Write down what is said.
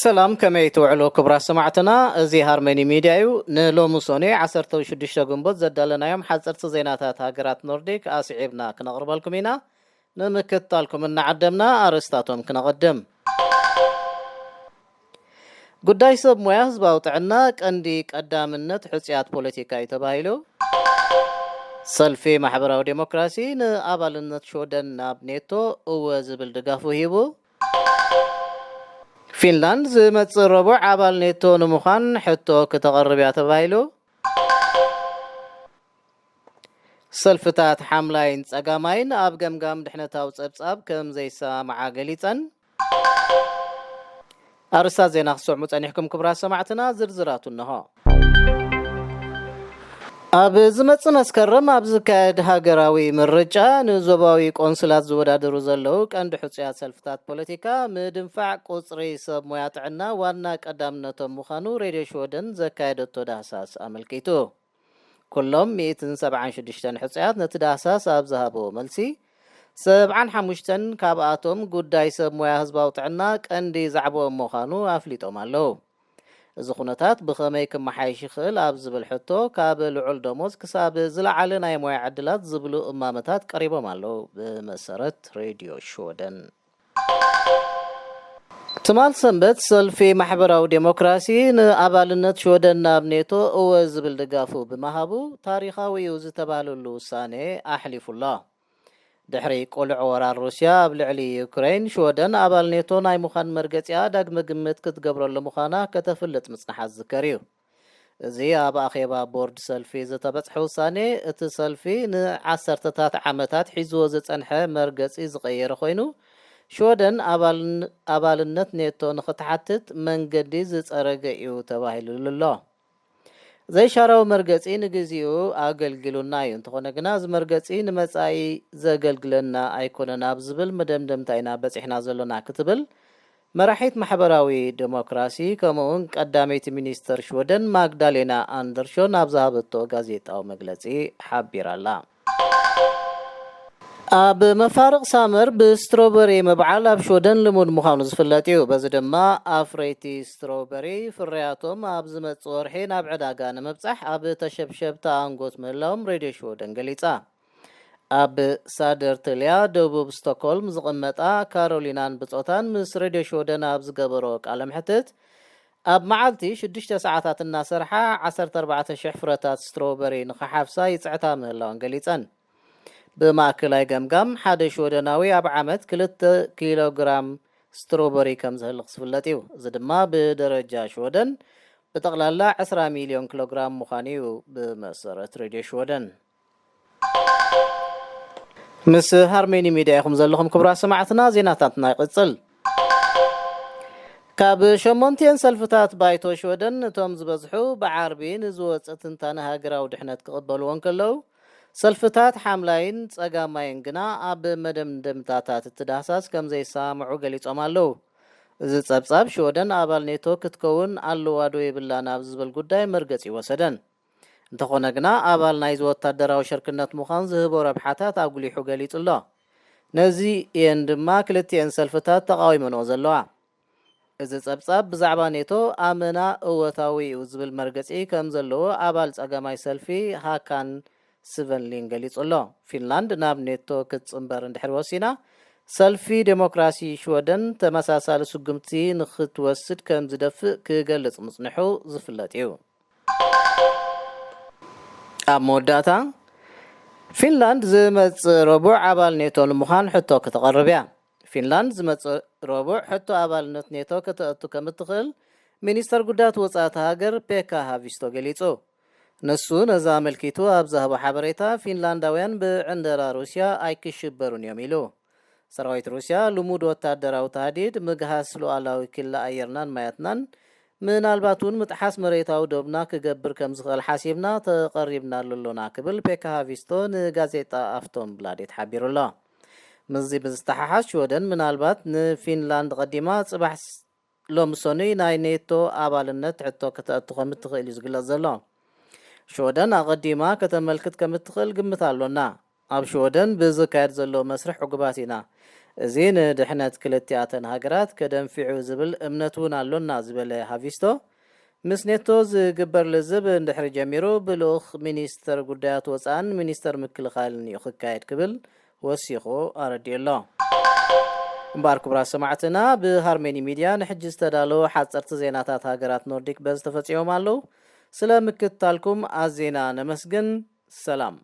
ሰላም፣ ከመይ ትውዕሉ ክቡራት ሰማዕትና? እዚ ሃርመኒ ሚድያ እዩ። ንሎሚ ሶኔ ዓሰርተ ሽዱሽተ ግንቦት ዘዳለናዮም ሓፀርቲ ዜናታት ሃገራት ኖርዲክ ኣስዒብና ክነቕርበልኩም ኢና። ንምክትታልኩም እናዓደምና ኣርእስታቶም ክነቐድም። ጉዳይ ሰብ ሞያ ህዝባዊ ጥዕና ቀንዲ ቀዳምነት ሕፁያት ፖለቲካ እዩ ተባሂሉ። ሰልፊ ማሕበራዊ ዴሞክራሲ ንኣባልነት ሽወደን ናብ ኔቶ እወ ዝብል ድጋፉ ሂቡ። ፊንላንድ ዝመጽእ ረቡዕ ኣባል ኔቶ ንምዃን ሕቶ ክተቕርብ እያ ተባሂሉ። ሰልፍታት ሓምላይን ጸጋማይን ኣብ ገምጋም ድሕነታዊ ጸብጻብ ከም ዘይሰማምዓ ገሊጸን። ኣርእስታት ዜና ክትሰምዑ ጸኒሕኩም ክቡራት ሰማዕትና፣ ዝርዝራቱ እንሆ። ኣብ ዝመጽእ መስከረም ኣብ ዝካየድ ሃገራዊ ምርጫ ንዞባዊ ቆንስላት ዝወዳደሩ ዘለዉ ቀንዲ ሕጹያት ሰልፍታት ፖለቲካ ምድንፋዕ ቁጽሪ ሰብ ሞያ ጥዕና ዋና ቀዳምነቶም ምዃኑ ሬድዮ ሽወደን ዘካየደቶ ዳህሳስ ኣመልኪቱ። ኩሎም ሚእትን ሰብዓን ሽዱሽተን ሕጹያት ነቲ ዳህሳስ ኣብ ዝሃብዎ መልሲ፣ ሰብዓን ሓሙሽተን ካብኣቶም ጉዳይ ሰብ ሞያ ህዝባዊ ጥዕና ቀንዲ ዛዕባኦም ምዃኑ ኣፍሊጦም ኣለዉ። እዚ ኩነታት ብኸመይ ክመሓየሽ ይኽእል ኣብ ዝብል ሕቶ፣ ካብ ልዑል ደሞዝ ክሳብ ዝለዓለ ናይ ሞያ ዕድላት ዝብሉ እማመታት ቀሪቦም ኣለዉ። ብመሰረት ሬድዮ ሽወደን፣ ትማል ሰንበት ሰልፊ ማሕበራዊ ዴሞክራሲ ንኣባልነት ሽወደን ናብ ኔቶ እወ ዝብል ድጋፉ ብምሃቡ፣ ታሪኻዊ እዩ ዝተባህለሉ ውሳኔ ኣሕሊፉ ኣሎ። ድሕሪ ቅሉዕ ወራር ሩስያ ኣብ ልዕሊ ዩክሬን፣ ሽወደን ኣባል ኔቶ ናይ ምዃን መርገጺኣ ዳግመ ግምት ክትገብረሉ ምዃና ከተፍልጥ ምጽንሓ ዝዝከር እዩ። እዚ ኣብ ኣኼባ ቦርድ ሰልፊ ዝተበጽሐ ውሳኔ፣ እቲ ሰልፊ ንዓሰርተታት ዓመታት ሒዝዎ ዝጸንሐ መርገጺ ዝቐየረ ኮይኑ፣ ሽወደን ኣባልን-፣ ኣባልነት ኔቶ ንኽትሓትት መንገዲ ዝጸረገ እዩ ተባሂሉሉ ኣሎ። ዘይሻራዊ መርገጺ ንግዚኡ ኣገልጊሉና እዩ፣ እንተኾነ ግና እዚ መርገጺ ንመጻኢ ዘገልግለና ኣይኮነን ኣብ ዝብል መደምደምታ ኢና በጺሕና ዘሎና ክትብል መራሒት ማሕበራዊ ዴሞክራሲ ከምኡውን ቀዳመይቲ ሚኒስተር ሽወደን ማግዳሌና ኣንደርሾን ኣብ ዝሃበቶ ጋዜጣዊ መግለጺ ሓቢራ ኣላ። ኣብ መፋርቕ ሳመር ብስትሮበሪ ምብዓል ኣብ ሽወደን ልሙድ ምዃኑ ዝፍለጥ እዩ። በዚ ድማ ኣፍረይቲ ስትሮበሪ ፍርያቶም ኣብ ዝመጽእ ወርሒ ናብ ዕዳጋ ንምብጻሕ ኣብ ተሸብሸብቲ ኣንጎት ምህላዎም ሬድዮ ሽወደን ገሊጻ። ኣብ ሳደርተልያ ደቡብ ስቶክሆልም ዝቕመጣ ካሮሊናን ብጾታን ምስ ሬድዮ ሽወደን ኣብ ዝገበሮ ቃለ መሕትት፣ ኣብ መዓልቲ ሽዱሽተ ሰዓታት እናሰርሓ ዓሰርተ ኣርባዕተ ሽሕ ፍረታት ስትሮበሪ ንኽሓፍሳ ይጽዕታ ምህላወን ገሊጸን። ብማእከላይ ገምጋም፣ ሓደ ሽወደናዊ ኣብ ዓመት ክልተ ኪሎ ግራም ስትሮበሪ ከም ዘህልኽ ዝፍለጥ እዩ። እዚ ድማ ብደረጃ ሽወደን ብጠቕላላ ዕስራ ሚልዮን ኪሎ ግራም ምዃኑ እዩ፣ ብመሰረት ሬድዮ ሽወደን። ምስ ሃርሜኒ ሚድያ ኢኹም ዘለኹም ክቡራት ሰማዕትና፣ ዜናታትና ይቕጽል። ካብ ሸሞንቲኤን ሰልፍታት ባይቶ ሽወደን እቶም ዝበዝሑ ብዓርቢ ንዝወጽእ ትንታነ ሃገራዊ ድሕነት ክቕበልዎ እንከለዉ፣ ሰልፍታት ሓምላይን ጸጋማይን ግና ኣብ መደምደምታታት እቲ ዳህሳስ ከም ዘይሰማምዑ ገሊጾም ኣለዉ። እዚ ጸብጻብ ሽወደን ኣባል ኔቶ ክትከውን ኣለዋ ዶ የብላን ኣብ ዝብል ጉዳይ መርገጺ ወሰደን። እንተኾነ ግና ኣባል ናይዚ ወታደራዊ ሽርክነት ምዃን ዝህቦ ረብሓታት ኣጉሊሑ ገሊጹ ኣሎ። ነዚ እየን ድማ ክልቲኤን ሰልፍታት ተቓዊመንኦ ዘለዋ። እዚ ጸብጻብ ብዛዕባ ኔቶ ኣመና እወታዊ እዩ ዝብል መርገጺ ከም ዘለዎ ኣባል ጸጋማይ ሰልፊ ሃካን ስቨንሊን ገሊጹ ኣሎ። ፊንላንድ ናብ ኔቶ ክትጽንበር እንድሕር ወሲና፣ ሰልፊ ዴሞክራሲ ሽወደን ተመሳሳሊ ስጉምቲ ንኽትወስድ ከም ዝደፍእ ክገልጽ ምጽንሑ ዝፍለጥ እዩ። ኣብ መወዳእታ፣ ፊንላንድ ዝመጽእ ረቡዕ ኣባል ኔቶ ንምዃን ሕቶ ክተቕርብ እያ። ፊንላንድ ዝመጽእ ረቡዕ ሕቶ ኣባልነት ኔቶ ከተእቱ ከም እትኽእል ሚኒስተር ጉዳያት ወጻኢ እታ ሃገር ፔካ ሃቪስቶ ገሊጹ። ንሱ ነዚ ኣመልኪቱ ኣብ ዝሃቦ ሓበሬታ፣ ፊንላንዳውያን ብዕንደራ ሩስያ ኣይክሽበሩን እዮም ኢሉ። ሰራዊት ሩስያ ልሙድ ወታደራዊ ታህዲድ፣ ምግሃስ ሉዓላዊ ክሊ ኣየርናን ማያትናን፣ ምናልባት እውን ምጥሓስ መሬታዊ ዶብና ክገብር ከም ዝኽእል ሓሲብና ተቐሪብናሉ ኣሎና ክብል ፔካ ሃቪስቶ ንጋዜጣ ኣፍቶን ብላዴት ሓቢሩ ኣሎ። ምስዚ ብዝተሓሓዝ ሽወደን ምናልባት ንፊንላንድ ቐዲማ ጽባሕ ስ-፣ ሎሚ ሰኑይ ናይ ኔቶ ኣባልነት ሕቶ ከተእቱ ከም እትኽእል እዩ ዝግለጽ ዘሎ። ሽወደን ኣቐዲማ ከተመልክት ከም እትኽእል ግምት ኣሎና። ኣብ ሽወደን ብዝካየድ ዘሎ መስርሕ ዕጉባት ኢና። እዚ ንድሕነት ክልቲኣተን ሃገራት ከደንፊዑ ዝብል እምነት እውን ኣሎና ዝበለ ሃቪስቶ፣ ምስ ኔቶ ዝግበር ልዝብ እንድሕሪ ጀሚሩ ብልኡኽ ሚኒስተር ጉዳያት ወፃእን ሚኒስተር ምክልኻልን እዩ ክካየድ ክብል ወሲኹ ኣረዲኡ ኣሎ። እምበኣር ክቡራት ሰማዕትና፣ ብሃርሜኒ ሚድያ ንሕጂ ዝተዳለወ ሓፀርቲ ዜናታት ሃገራት ኖርዲክ በዚ ተፈፂሞም ኣለዉ። ስለ ምክትታልኩም ኣዜና ነመስግን። ሰላም።